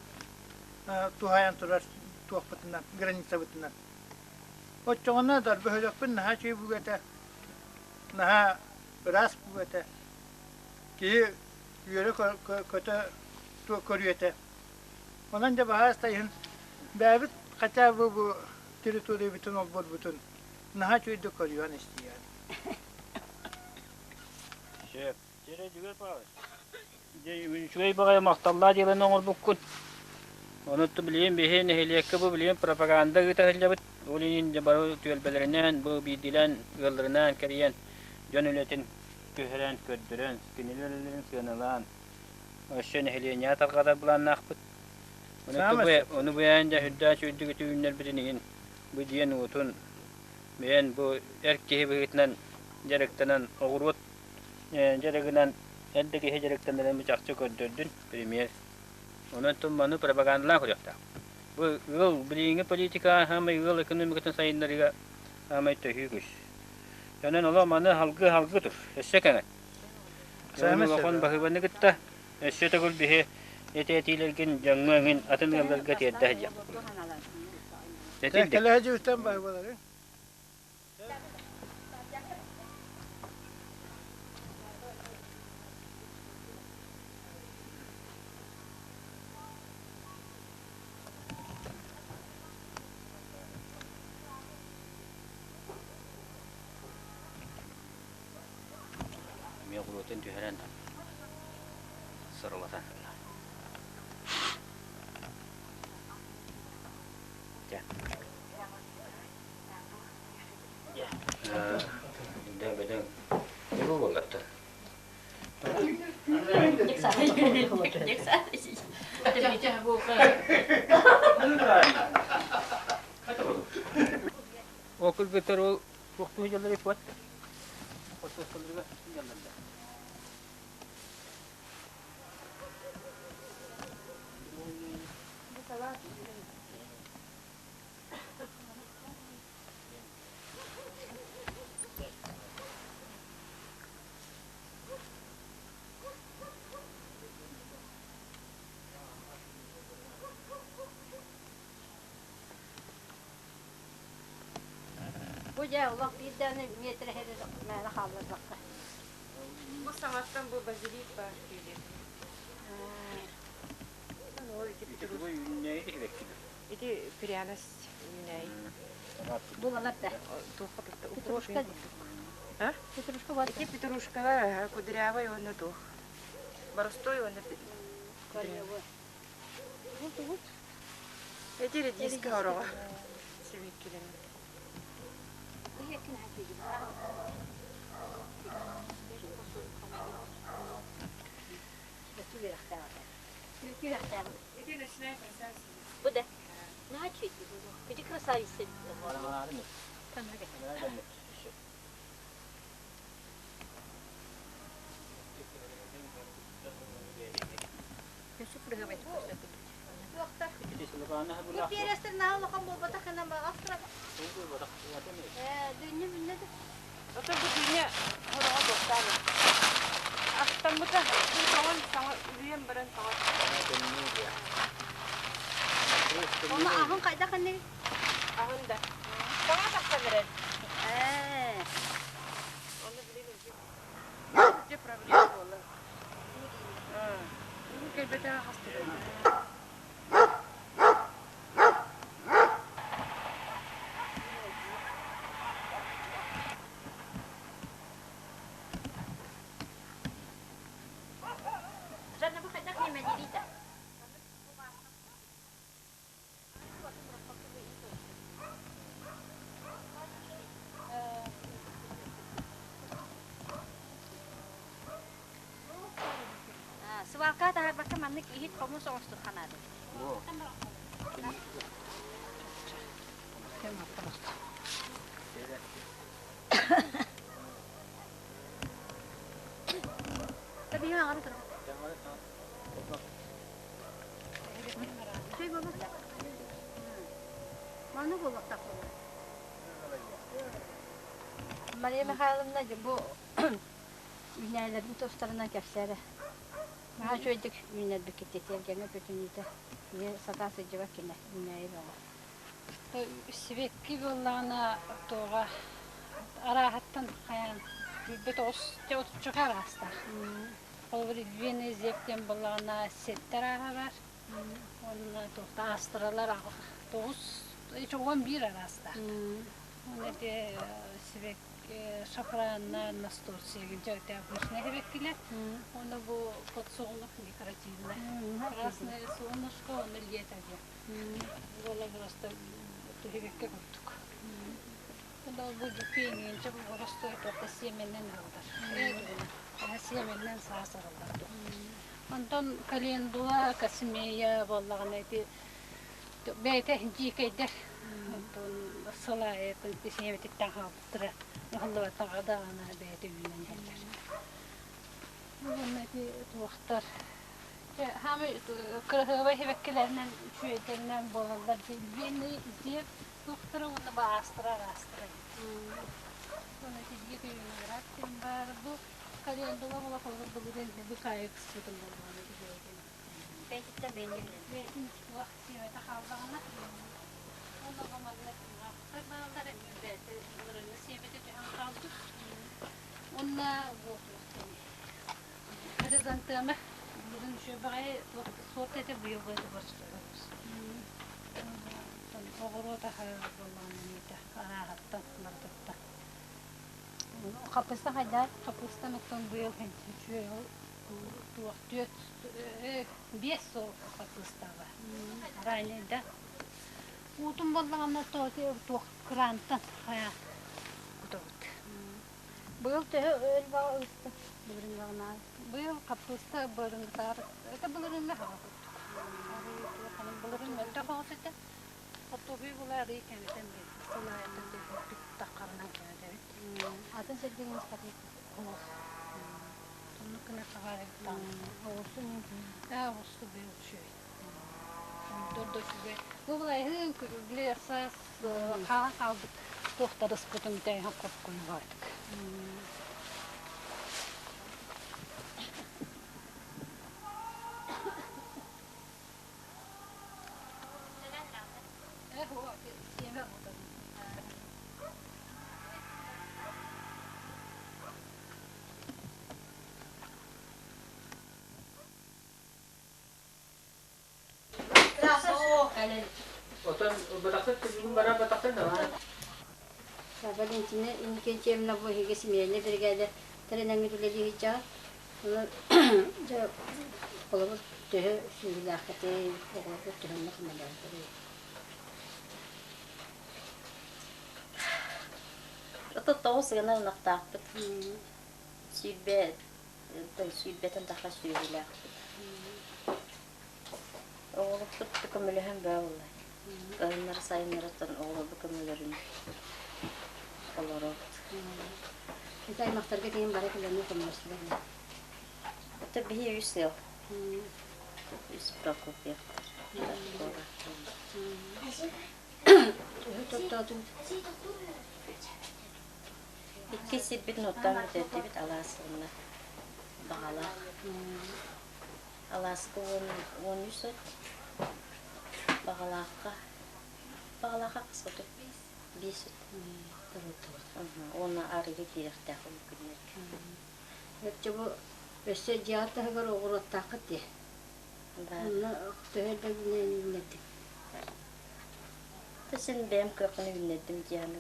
туһаайан турар туохпутунан, границабытынан. Оччоҕуна да бөһүөлэкпин наһаа үчүгэй буолуо этэ, наһаа ыраас буолуо этэ. Киһи үөрэ көтө көрүө этэ. Онон дьэ баһаас иһин бэйэбит хотя бы бу территориябытын олбуорбутун наһаа үчүгэйдик көрүөн истиэҕин. Сөп. Дьэ, Дьүгэр Павлович, дьэ, үчүгэй баҕайы махталлаах дьыаланы оҥорбуккун. Ону билигин биһи нэһилиэккэ бу билигин пропаганда ыыта сылдьабыт. Ол иһин дьэ бары түөлбэлэринэн, бу биирдиилээн ыалларынаан кэрийэн дьон үлэтин түһэрэн, көрдөрөн, кинилэр үлэлэрин сыаналаан, өссө нэһилиэнньэҕэ тарҕатар былааннаахпыт. Ону бу бэйээн дьэ үрдээх үчүгэйдик үтүгүннэрбитин иһин бу дьиэн уотун бэйэн бу эр киһи быһыытынан дьарыктанан оҕуруот дьарыгынан эр да киһи дьарыктанарын чахчы көрдөрдүн премьер. Онон маны пропагандалаан көрүөхтээх. Бу ыал билиҥҥи политика саамай ыал экономикатын сайыннарыыга саамай төһүү күүс. Онон олох маны халгыы-халгыы тур, өссө кэҥэт. Улахан баһыыбаны кытта өссө төгүл биһи ити этиилэргин дьоҥҥо эҥин атын ыалларга тиэрдэ сылдьыахпыт. Кэлэһэ дьиэттэн баһыыбалары. Буруотун түһэрэн сырылатан ылла. Дьэ. Дэ бөдөҥ. Бу буоллаттан. Ол кыргыттар ол туохтуу дьаллары куот. Хотуосталарга дьалларда. Бу дьэ олох биир даҕаны миэтэрэ иһэр мээнэ хаалларбакка. Бу саҥаттан бу базилик баар диир. Ити пряность үүнээйи. Булалар да. Петрушка. А? Петрушка вот. Ити петрушкалар кудрявый уонна туох. Боростой уонна Корневой. Эти редиска хороҕо. Сибиккилэрин. Ити ночная красавица. Бу да. Наһаа үчүгэй. Ити красавица. Бу перестер наһаа улахан буолбатах гына астра. Ээ, дүннү бүннэ да. Ото бу дүнньэ хороҕо туохтаан Астаммыта бу тоҥон саҥа үлүйэн баран саҥа. Ону аһын хайдах иннигин? Аһын да. Саҥа тахсан эрэр. Ээ. Ону билин Дьэ проблема буолла. Уу кэлбэтэҕэ хас да Жанна, бу хайдах ньэмэлиирий да? Свалка таһаарбакка маннык иһит хомус оҥостук ханаады. Мария Михайловна бу үүнээлэрин тустарынан кэпсээрэ. Наһаа үчүгэйдик үүннэрбиккит тиэргэҥҥэ бүтүннүүтэ. Ийэ сатаан сылдьыбат кинэ үүнээйи бөҕө. Сибэкки буоллаҕына туоҕа арааһыттан хайаан билбэт оҕус дьэ отуччака араастаах. Холобур львиный зев диэн буоллаҕына сэттэ арааһа бар. Уонна туохта астралар тоҕус 11 араастаах. Уонна ити сибэкки шафранна настурция дьэ обычный сибэккилэр. Уонна бу подсолнух декоративный. Красное солнышко уонна лето диэн. Буола просто сибэкки курдук. Бу пенинче боростуой туохта сиэмэннэн ылаллар. Сиэмэннэн саас ылаллар Онтон календула, космея буоллаҕына ити бэйэтэ дьиикэйдэр. Онтон сыл аайы сиэмэтиттэн хаалбыттара ыһыллыбатаҕа даҕаны бэйэтэ үүнэн иһэллэр. Уонна ити туохтар Хаамай кыраһыабай сибэккилэринэн үчүгэйдэринэн буолаллар. Львиный зев туохтара уонна баастара араастара эбит. Уонна ити дьиэ виноград диэн баар. Бу календула була холобур былырыын быкаайык сытын буоллаҕына үчүгэйдин. Бэйэтиттэн бэйэтин. Бэйэтин туох сиэмэтэ хааллаҕына. Уонна манна туһахтар бааллар эмиэ бэйэтэ былырыыҥҥы сиэмэтэ түһэн хаалбыт. Уонна буолуохтан Хризантема бүгүн үчүгэй баҕайы суорт этэ быйыл оҕуруот аһа буоллаҕына арааһыттан барытыттан. Хаппыста хайдар? Хаппыстан оттон быйыл үчүгэй ол туох түөрт биэс сыл хаппыстаба. Ранее Уутун боллаҕына туох крантан хайа кутабыт. Быйыл төһө элбэҕи ыста былырыҥҥаҕынаа? Быйыл хаппыста былырыҥҥытааҕар это былырыҥҥы хаҕа курдук. Былырын мөлтөх оҕус этэ. Хортуоппуй була арыый кэмитэн биэрдэ. Сыл аайыттан таххарынан кэмэтэбит. Атын сиргэ муспатый? Олох. Оннук гына хаҕаарыттаан. Оҕурсу Ээ, оҕурсу быйыл үчүгэй. Помидор да үчүгэй. Бу былайһын били саас хаалан хаалбыт туохтар ыспытым тэйиһэн хопкуйбаатык. Отон бытахтар бүгүн барар бытахтар да Валентина Иннокентьевна бу эһиги семейнай биригээдэ тэринэҥҥит үлэлии сылдьаҕыт. Дьэ, холобур, төһө сүөһүлээххитий, оҕолоргут төһөннө көмөлөһөллөрүй? Ото тоҕус гына ынахтаахпыт. Сүүрбэ, сүүрбэтэн тахса сүөһүлээхпит. Оҕолорбут көмөлөһөн бөҕө буолла. Кыһыннары сайыннарыттан оҕолорбут көмөлөрүн олоробут. Ити аймахтарга тиийэн бары кэлэннэр көмөлөстүлэр дуо? Это биһи үс ыал. Үс Прокопьевтар. Төһө тоттоотуҥ? Икки сирбитин оттоон бүтэрдибит алаас уонна баҕалаах. Алааска уон үс от, баҕалаахха баҕалаахха хас оту? Биэс от. Уонна арыгы киирэхтээх ол күннэргэ. Өттө бу өссө дьиэҕит таһыгар оҕуруоттааххыт дии. Онно төһө элбэҕинэн үүннэрдиҥ? Син бэйэм кыахпын үүннэрдим диэхин.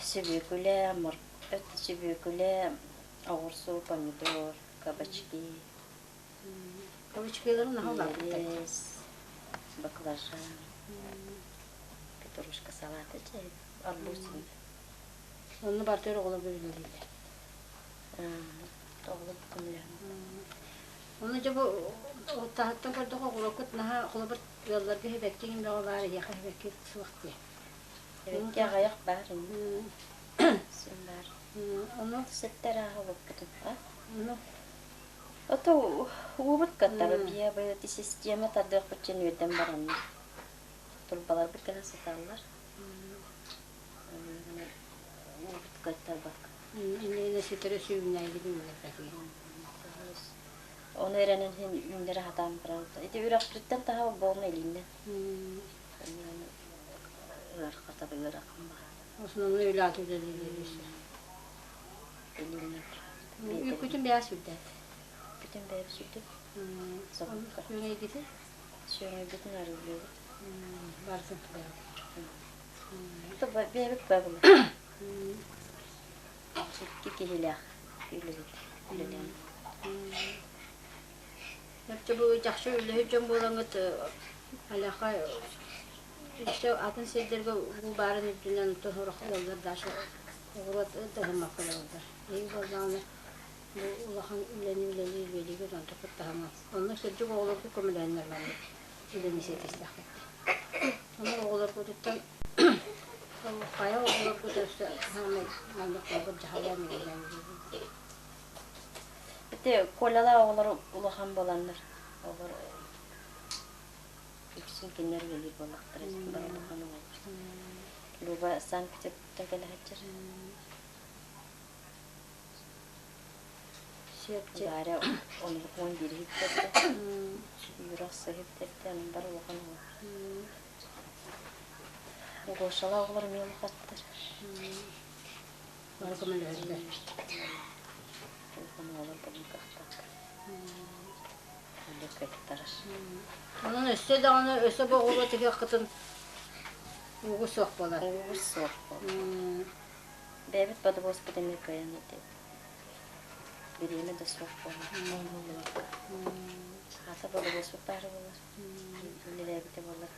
Сүбүөкүлэ, сүбүөкүлэ, оҕурсу, помидор, кабачки. Кабачкиларын наһаа улааппыттар. Баклажан, петрушка салата, арбуз. Онно бартыыр оҕолор үлэлииллэр. Оҕолор көмөлөһөн. Ону дьэ бу таһыттан көрдөххө оҕуроккут наһаа холобур ыалларга сибэкки бөҕө баар эһиэхэ сибэкки суох дии. Сибэкки аҕыйах баар Син баар. Ону Сеттер ааһа олоппутум. Ону Ото уубут каттара биэ система тардыахпыт дьэн үөрдэн бараннар. Турбаларбыт кэлэ сыталлар. Уубут каттарбакка. Иннинэ ситэрэ сүүннээйгит үүннэрбэтигит. Ону эрэнэн иһин үүннэрэ сатаан баран. Ити үрэхпититтэн таһа буолна илииннэ. Ыарахата ыарахан баҕа. Основной үлэҕит үлэлиир Илииннэ. Үккүтүн бэйэ сүрдээт. Бүтүн бэйэ сүрдүк. Собукка. Сүөҥэйгитин? Сүөҥэйбитин арыылыыбыт. Барытын бэйэбит. Бэйэбит бабыла. Икки киһилээх үлэһит үлэлээн. Өттө бу чахчы үлэһит дьон буолаҥҥыт аляха өссө атын сирдэргэ уу баарын үрдүнэн тоһорох ыаллар даша оҕуруот таһыммакка олороллор. Эһиги буоллаҕына бу улахан үлэни үлэлии үлэлиигит онтукут таһыман. Онно сырдык оҕолорго көмөлөһөннөр барбыт үлэни ситистэххит. Онон оҕолоргутуттан хайа оҕолоргут өссө саамай маннык буолбут дьаһайан үлэлээн диибин. Ити Колялаах оҕолор улахан буоланнар, оҕолор үксүн кинилэр үлэлиир буоллахтара, бары улахан оҕолор. Люба Санкт-Петербургтан кэлэ сылдьар. Варя он биир иһиттэрдэ, Юра сыһыттэрдэ, онон бары улахан оҕолор. Гошалаах оҕолор эмиэ улахаттар. Бары көмөлөһөллөр. Улахан оҕолор буолан кыахтаах. Үлэ кыайтарар. Онон өссө даҕаны өссө бу оҕолор тыһыаххытын уугу суох буолар. Уугу суох буолар. Бэйэбит бодобуоспут эмиэ кыайан ити бириэмэ да суох буолар. Оҥоһуллубакка. Хата бодобуоспут баара буолар. Үлэлээбитэ буолар.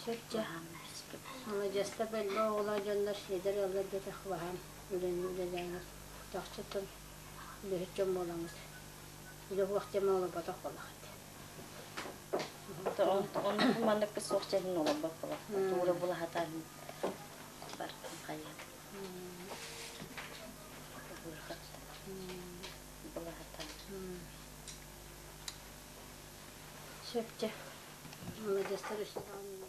Сөпчө. Маладьыастар бэлбэ оҕолор дьоннор эдэр ыаллар диэтэх баһаам үлэни үлэлээҥҥит. Чахчыттан үлэһит дьон буолаҥҥыт. Үлэ суох диэн олорботох буоллаххыт. Оннук маннык суох дьэһин олорбот буолар. Туура булаһатан бартын хайыат. Булаһатан. Сөпчө. Маладьыастар үстэ даҕаны.